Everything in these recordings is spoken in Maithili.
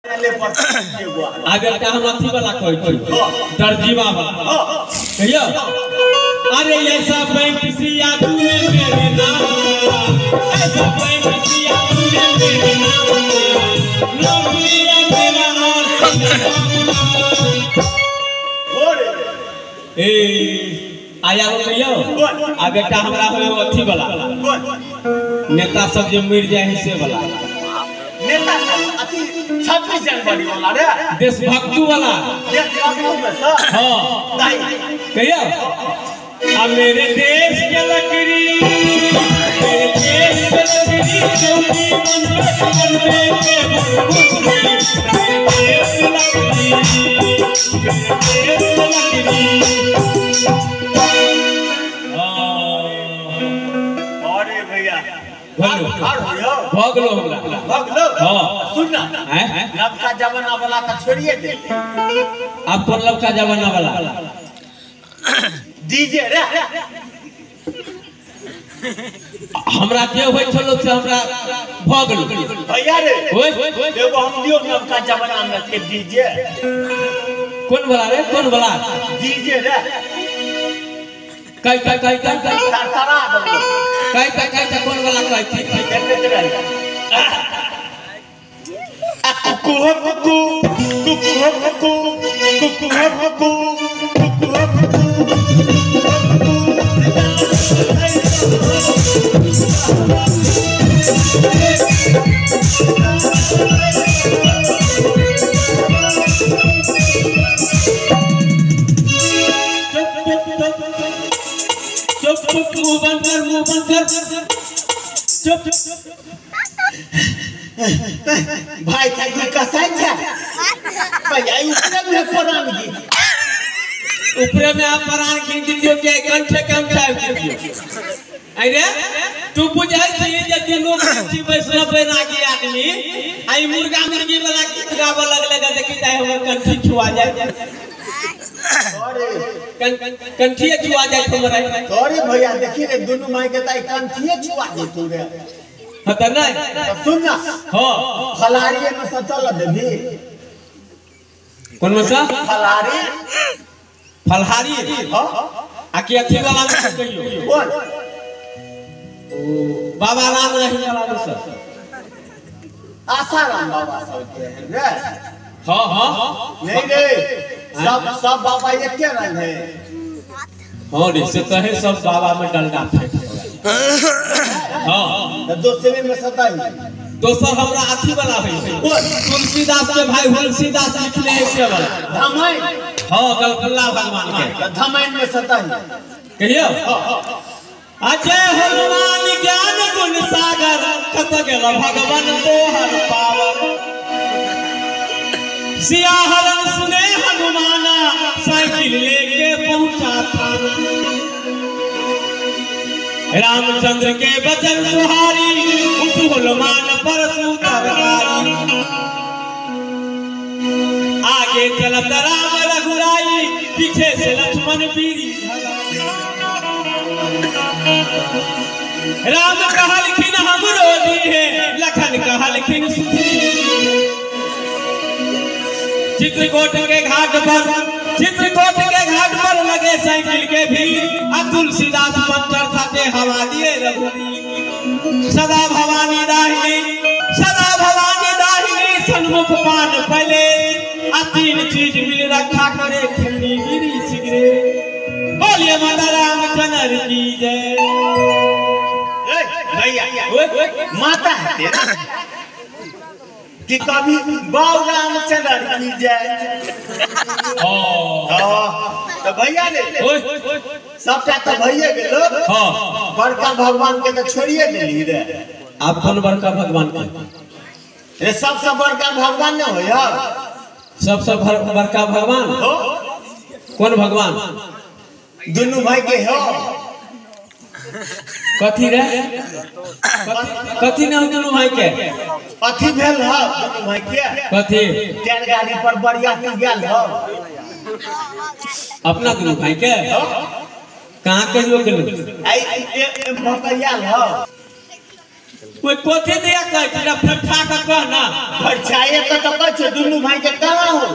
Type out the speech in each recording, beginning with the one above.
आब एकटा हम अथी वाला कहै छी, दर्जीवा वाला कहियो। अरे ऐसा बैंक सिया तूने मेरे नाम का, ऐसा बैंक सिया तूने मेरे नाम का, नौकरी मेरा और ए आया हो कहियो। आब एकटा हमरा हो अथी वाला नेता सब जे मरि जाए है से वाला नेता अथी 26 जनवरी वाला रे देशभक्तू वाला देशभक्तू में सर। हां कहियो। अब मेरे देश के लकड़ी, मेरे देश के लकड़ी चौकी मन में के बुलबुल, मेरे देश के लकड़ी, मेरे देश के लकड़ी। अरे भैया भगलो हमरा भगलो। हां सुन ना, नवका जमाना वाला का छोड़िए दे। अब कौन नवका जमाना वाला? डीजे रे। हमरा के होय छलो से हमरा भगलो भैया रे। ओए एगो हम दियो नवका जमाना में के डीजे। कौन वाला रे, कौन वाला डीजे रे? कई कई कई कई तरतरा दो कई कई कई कौन वाला कई थी? कुकु कुकु कुकु कुकु कुकु कुकु कुकु। चुप चुप मुंह बंद कर, मुंह बंद कर, चुप। भाई साहब कसाई छै भैया, ऊपरे में प्राण घीच, ऊपरे में आप प्राण घीच दियो के कंठे कंठा दियो। अरे तू बुझाई छी जे दुनू छी वैष्णव बैरागी आदमी आई मुर्गा मुर्गी वाला गीत गाबऽ लगले ग, देखी जाय हमर कंठी छुआ जाय। अरे कंठिए छुआ जाय हमर। अरे भैया देखी रे दुनू माई के ताई कंठिए छुआ जेतू रे। हां त नहीं सुन ना। हां फलारी में से चल देबी। कोन में से? फलारी। फलहारी। हां आ की अथी वाला में कहियो? कौन? ओ बाबा राम रहीम वाला में से। आसाराम बाबा सब के हैं रे। हां हां नहीं रे, सब सब बाबा एके रंग है। हां रे से कहे सब बाबा में डंडा फेंक। हां तो दोसरे में सताई दोसर हमरा अथी वाला है तुलसीदास के भाई तुलसीदास लिखले है से वाला धमाइन। हां गलगल्ला भगवान के धमाइन में सताई कहियो। अजय हनुमान ज्ञान गुण सागर कत गेल भगवान तोहर पावर, सिया हरण सुने हनुमाना साइकिल लेके पहुंचा थाना, रामचंद्र के बचन सुहारी हनुमान पर सुतरहारी, आगे चलत राम रघुराई पीछे से लक्ष्मण बीरी। राम कहलखिन हमरो है, लखन कहलखिन सुथरी। चित्रकूट के घाट पर, चित्रकूट के घाट पर लगे साइकिल के भीड़, आ तुलसीदास पंचर साथे हवा दिए रघुवीर। सदा भवानी दाहिनी, सदा भवानी दाहिनी सन्मुख पान फैले, आ तीन चीज मिल रखा करे खन्नी गिरी सिगरे। बोलिए माता रामचंद्र की जय। भैया माता है तेरा कि कभी बाबू रामचंद्र की जय। तो भैया ने सबटा तो भैये गेलो। बड़का भगवान के तो छोड़िए देली रे। आप कौन बड़का भगवान के? रे सबसे बड़का भगवान न होय। सबसे बड़का भगवान हो कौन भगवान? दुनू भाई के हो। कथी रे? कथी न हो दुनू भाई के? अथी भेल ह दुनू भाई के। कथी? टायर गाड़ी पर बरियाती गेल हो अपना दुनू भाई के। कहाँ कहियो गेल? आई भकरियाल हो। कोई कोथी दिया कहै छी ना फटफा के कह ना फरछाए के त कहै छै दुनू भाई के कहाँ हो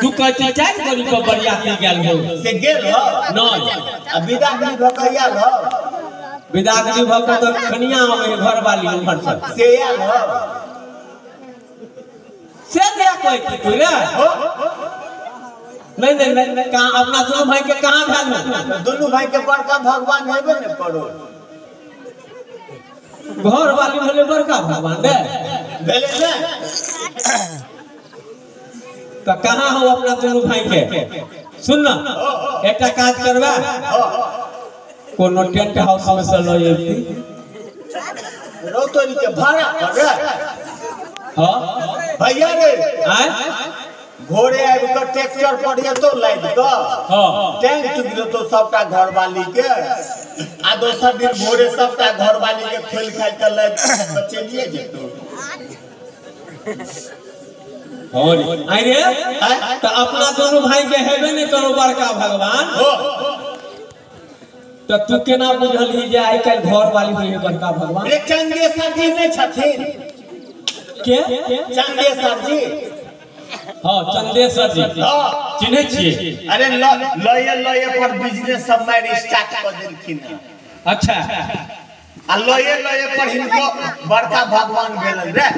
तू कहै छी चारि गरी पर बरियाती गेल हो से गेल हो नहीं आ विदागरी भ के आयल हो विदागरी भ के त कनिया आवे घर वाली उम्हर से से आयल हो से दिया कहै छी तू रे हो नहीं नहीं नहीं कहां अपना दुनू भाई के कहां भेल हो दुनू भाई के बड़का भगवान हेबे ने पड़ो घर वाली भेले बड़का भगवान रे भेले ने तो कहां हो अपना दुनू भाई के सुन ना एकटा काज करबा कोनो टेंट हाउस में से ल जैती रौतरी के भाड़ा पर रे हां भैया रे आय घोड़े आबि के ट्रैक्टर पर एतो लादि के हां टैंक चुक देतो सबटा घर वाली के आ दोसर दिन भोरे सबटा घर वाली के खोल खाल के लादि के चलिए जेतो और आय रे तो अपना दोनों भाई के हेबे नहीं करो बड़का भगवान हो तो तू केना बुझलही जे आइ काल्हि घर वाली होई है बड़का भगवान रे चंदेश्वर जी नहीं छथिन के चंदेश्वर जी हां चंदेश्वर जी हां चिन्है छियै अरे लये लये पर बिजनेस सब मारि स्टार्ट कर देलखिन अच्छा आ लये लये पर हिनको बड़का भगवान भेलन रे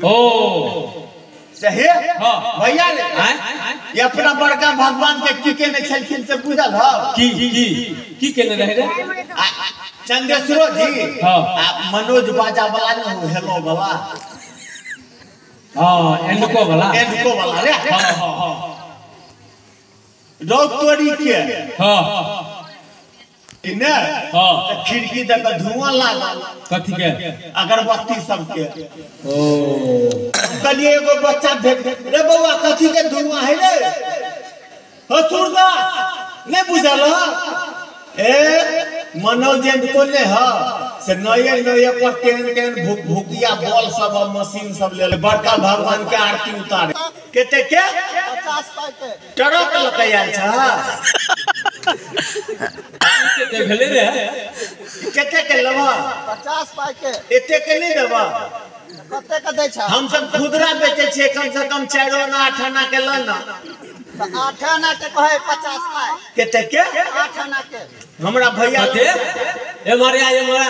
ओ सही हां भैया रे ये अपना बड़का भगवान के की केने छलखिन से बुझल हो की की की केने रहे रे चंदेश्वरो जी हां आ मनोज बाजा वाला ने हो हेलो वाला हां एंडको वाला एंडको वाला रे हां हां हां रौतोरी के हां कि ने हां त खिड़की दे के धुआं लागल कथी के अगरबत्ती सब के ओ कहलिए एगो बच्चा भेट रे बौआ कथी के धुआं है रे हो सूरदास नहीं बुझल ए मनोज को ने ह से नये नये पर केहन केहन भूक भूकिया बॉल सब और मशीन सब ले बड़का भगवान के आरती उतारे केते के 50 पाई के ट्रक लके आयल छ केते भेले रे केते के लेबा 50 पाई के एते के नहीं देबा कते के दै छ हम सब खुदरा बेचे छियै कम से कम 4 आना 8 आना के ल ना त 8 आना के कहे 50 पाई केते के 8 आना के हमरा भैया कते ए मारिया ए मारा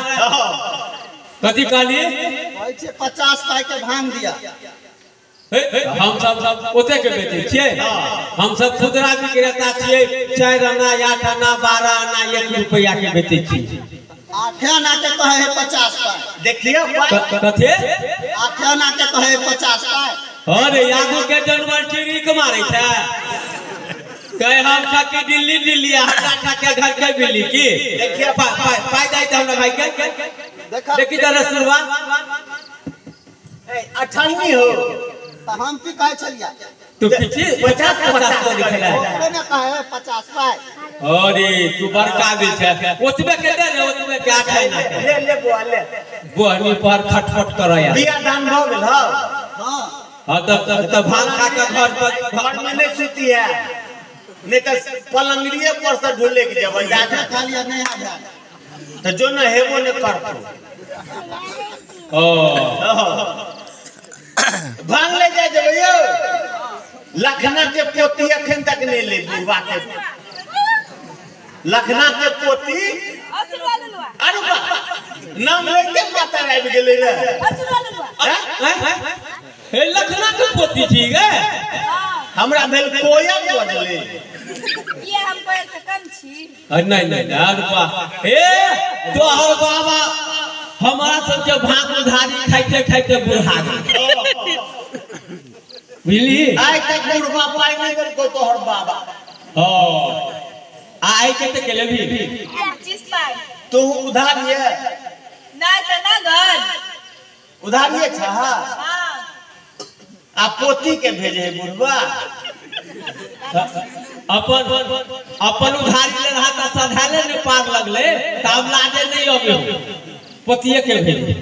कथी कहली कहै छै 50 पाई के भांग दिया हम सब ओते के बेचै छियै हम सब खुदरा विक्रेता छियै 4 आना 8 आना 12 आना 1 रुपया के बेचै छियै 8 आना के कहे है 50 पाई देखियो कथे 8 आना के कहे 50 पाई अरे आगू के जानवर चिड़ी के मारे छै कहे हम ठके दिल्ली दिल्ली हमरा ठके घर के बिल्ली की देखिए पाई पाई जाइत हमरा भाई के देखा देखी जरा सुनवा ए अठन्नी हो त हम की कहै छलिया तू पीछे 50 50 लिखला ओकरे ने कहे 50 पाई अरे तू बड़का भी छै ओतबे के दे रे ओतबे के 8 आना के ले ले बुआ ले बोहनी पर खटखट करया बिया दान भ गेल ह हां हां त भांग खा के घर पर घर में नहीं सुती है नहीं तो पलंगड़िए पर से ढुले के जब जाके खा लिया नहीं आ गया तो जो न हेबो ने करतो ओ भांग ले जाय जेबै यौ लखना के पोती अखन तक नहीं ले बुढ़वा के लखना के पोती अरे बा नाम लेके माता आबि गेलै रे हे लखना के पोती छी गे हमरा भेल कोयल बजलै ये हम कोयल से कम छी नहीं नहीं नहीं अरे बा हे तोहर बाबा हमारा सबके भांग उधारी खाइते खाइते बुढ़ा गेल बुझली आइ तक बुढ़वा पाइ नहीं देलको तोहर बाबा हां आइ कते के लेबी 25 पाई तू उधार ये नहीं त ना घर उधार ये छा हां आ पोती के भेजे है बुढ़वा अपन अपन उधारी ले रहा था सधाले ने पार लगले तब लाजे नहीं अबे पोतिए के भेजे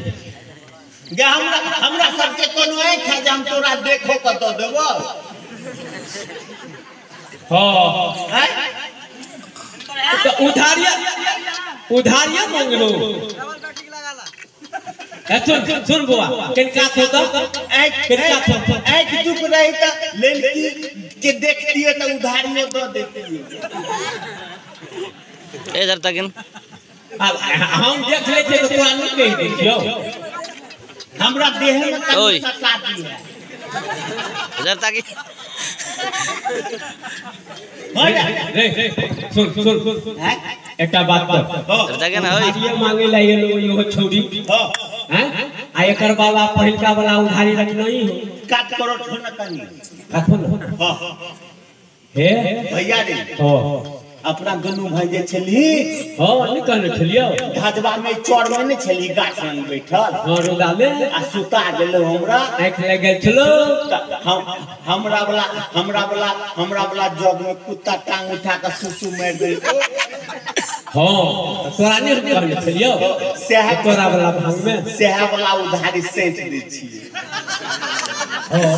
गे हमरा हमरा सबके कोनो आँख है जे हम तोरा देखो कतौ देबो हां हैं तो उधारिया उधारिया मांगलो सुन सुन बुआ किनका थो तो किनका थो आँख चुप रही त लड़की के देखती है तो उधारियो दो देती है। इधर तकिन अब हम देख ले छियै तो तोरा नहीं कहि दै छियौ। हमरा देह में तनी सताती है। इधर ताकि रे सुन सुन एकटा बात पर उधारिये मांगे ला एलो इहो छौरी हैं आ एकर बाबा पहिलका वाला उधारी रखना ही हो काट करो ठो न तनी काटो न। हां हे भैया रे हां अपना दुनू भाई जे छली हां नहीं कहने छलियो धजबा में चोर में नहीं छली गाछ में बैठल हां रोदा में आ सुता गेलो हमरा आंख लग गेल छलो। हम हमरा वाला हमरा वाला हमरा वाला जग में कुत्ता टांग उठा के सुसु मार देलको। हां तोरा नहीं कहने छलियो सेह तोरा वाला भांग में सेह वाला उधारी सेठ दै छियै। हां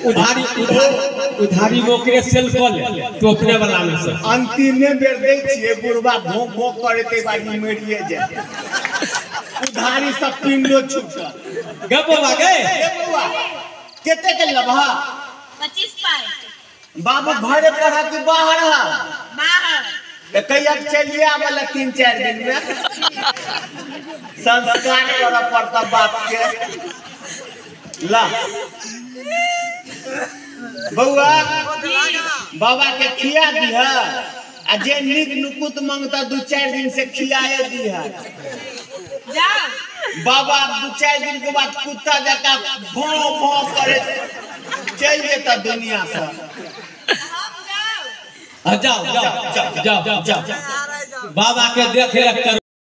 उधारी उधारी उधारी मोकरे सेल क ले तो अपने वाला में से अंतिमे बेर दै छियै बुढ़वा भों भों करे ते बारी मरिए जाए उधारी सब पिंडो छूटल। गे बौआ गे ए बौआ कते के लबहा 25 पाई। बाबू घरे पर है कि बाहर है? बाहर। तो कहिया चलिए आवेला 3-4 दिन में संस्कार करे पड़ता बाप के। ला बौआ बाबा के खिया दिहा आ जे नीक नुकुत मांगता 2-4 दिन से खियाए दिहा। बाबा 2-4 दिन के बाद कुत्ता जका भौं भौं करे चल जेता दुनिया से। जाओ जाओ जाओ जाओ बाबा के देख रेख करू।